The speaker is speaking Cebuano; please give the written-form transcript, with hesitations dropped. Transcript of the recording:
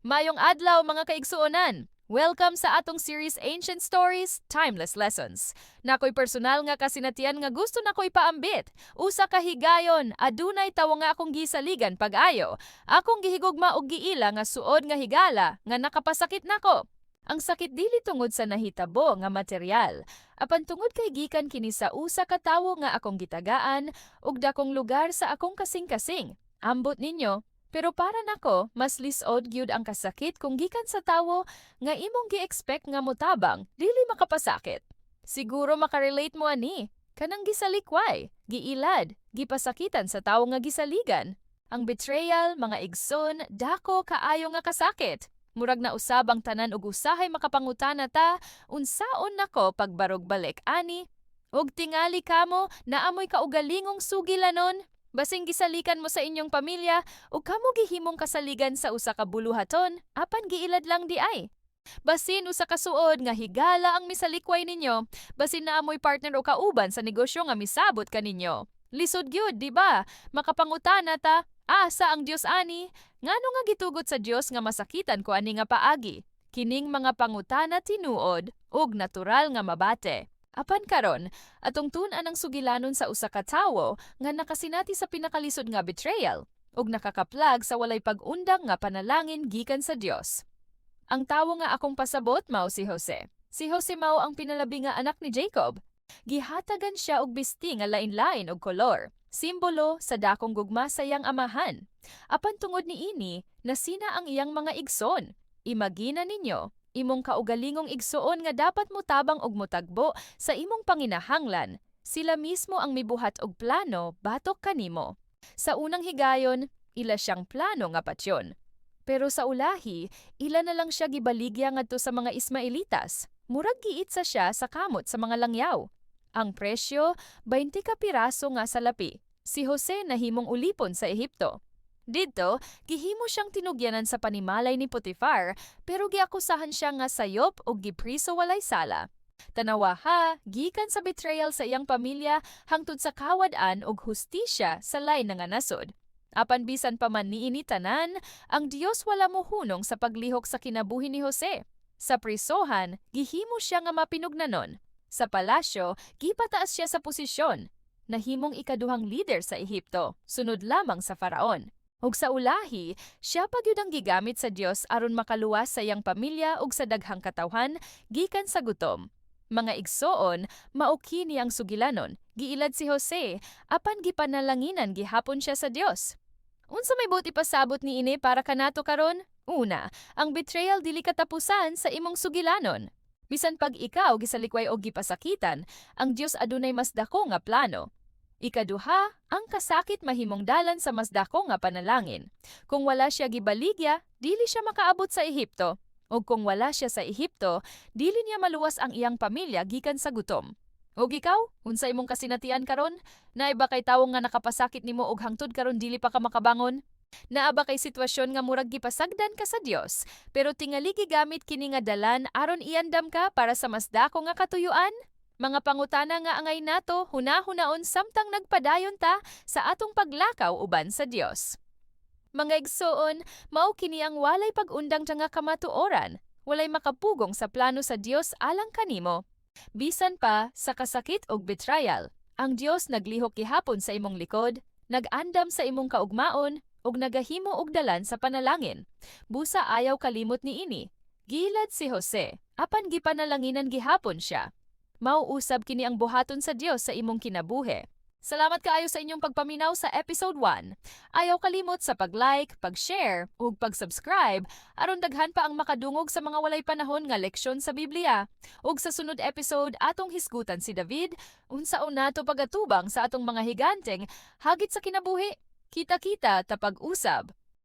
Maayong adlaw, mga kaigsuonan. Welcome sa atong series Ancient Stories, Timeless Lessons. Naa ko'y personal nga kasinatian nga gusto nako ipaambit. Usa ka higayon, adunay tawo nga akong gisaligan pag-ayo. Akong gihigugma og giila nga suod nga higala nga nakapasakit nako. Ang sakit dili tungod sa nahitabo nga material, apan tungod kay gikan kini sa usa ka tawo nga akong gitagaan og dakong lugar sa akong kasing-kasing. Ambot ninyo, pero para nako, mas lisod gyud ang kasakit kung gikan sa tawo nga imong gi-expect nga motabang, dili makapasakit. Siguro makarelate mo ani. Kanang gisalikway, giilad, gipasakitan sa tawo nga gisaligan. Ang betrayal, mga igsoon, dako kaayo nga kasakit. Murag na usab ang tanan ug usahay makapangutana ta, unsaon nako pagbarog balik ani? Ug tingali kamo, naa moy kaugalingong sugilanon. Basing gisalikan mo sa inyong pamilya ug kamo gihimong kasaligan sa usa ka buluhaton, apan giilad lang diay. Basin usa ka suod nga higala ang misalikway ninyo, basin naa moy partner o kauban sa negosyo nga misabot kaninyo. Lisod gyud, di ba? Makapangutana ta, asa ang Dios ani? Ngano nga gitugot sa Dios nga masakitan ko ani nga paagi? Kining mga pangutana tinuod ug natural nga mabate. Apan karon, atong tun-an ang sugilanon sa usa ka tawo nga nakasinati sa pinakalisod nga betrayal ug nakakaplag sa walay pag-undang nga panalangin gikan sa Dios. Ang tawo nga akong pasabot mao si Jose. Si Jose mao ang pinalabi nga anak ni Jacob. Gihatagan siya og bisti nga lain-lain og kolor, simbolo sa dakong gugma sa iyang amahan. Apan tungod niini, nasina ang iyang mga igsoon. Imagina ninyo, imong kaugalingong igsoon nga dapat motabang og motagbo sa imong panginahanglan, sila mismo ang mibuhat og plano batok kanimo. Sa unang higayon, ila siyang plano nga patyon. Pero sa ulahi, ila na lang siya gibaligya ngadto sa mga Ismaelitas. Murag giitsa siya sa kamot sa mga langyaw. Ang presyo, 20 ka piraso nga salapi. Si Jose nahimong ulipon sa Ehipto. Didto, gihimo siyang tinugyanan sa panimalay ni Potifar, pero giakusahan siya nga sayop ug gipriso walay sala. Tanawa ha, gikan sa betrayal sa iyang pamilya hangtod sa kawad-an og hustisya sa lain nga nasod. Apan bisan pa man niini tanan, ang Dios wala mohunong sa paglihok sa kinabuhi ni Jose. Sa prisohan, gihimo siya nga mapinugnanon. Sa palasyo, gipataas siya sa posisyon. Nahimong ikaduhang leader sa Ehipto, sunod lamang sa Faraon. Ug sa ulahi, siya pa gyud ang gigamit sa Dios aron makaluwas sa iyang pamilya ug sa daghang katawhan gikan sa gutom. Mga igsoon, mao kini ang sugilanon. Giilad si Jose, apan gipanalanginan gihapon siya sa Dios. Unsa may buot ipasabot niini para kanato karon? Una, ang betrayal dili katapusan sa imong sugilanon. Bisan pag ikaw gisalikway og gipasakitan, ang Dios adunay mas dako nga plano. Ikaduha, ang kasakit mahimong dalan sa mas dako nga panalangin. Kung wala siya gibaligya, dili siya makaabot sa Ehipto. O kung wala siya sa Ehipto, dili niya maluwas ang iyang pamilya gikan sa gutom. Og ikaw, unsa imong kasinatian karon? Naa ba kay tawo nga nakapasakit nimo og hangtod karon dili pa ka makabangon? Naa ba kay sitwasyon nga murag gipasagdan ka sa Dios, pero tingali gigamit kini nga dalan aron iandam ka para sa mas dako nga katuyuan? Mga pangutana nga angay nato hunahunaon samtang nagpadayon ta sa atong paglakaw uban sa Dios. Mga igsoon, mao kini ang walay pag-undang nga kamatuoran, walay makapugong sa plano sa Dios alang kanimo. Bisan pa sa kasakit og betrayal, ang Dios naglihok gihapon sa imong likod, nag-andam sa imong kaugmaon, ug nagahimo og dalan sa panalangin. Busa ayaw kalimot niini. Giilad si Jose, apan gipanalanginan gihapon siya. Mao usab kini ang buhaton sa Dios sa imong kinabuhi. Salamat kaayo sa inyong pagpaminaw sa episode 1. Ayaw kalimot sa pag-like, pag-share, ug pag-subscribe aron daghan pa ang makadungog sa mga walay panahon nga leksyon sa Biblia. Ug sa sunod episode, atong hisgutan si David, unsaon nato pagatubang sa atong mga higanteng hagit sa kinabuhi. Kita-kita ta pag-usab.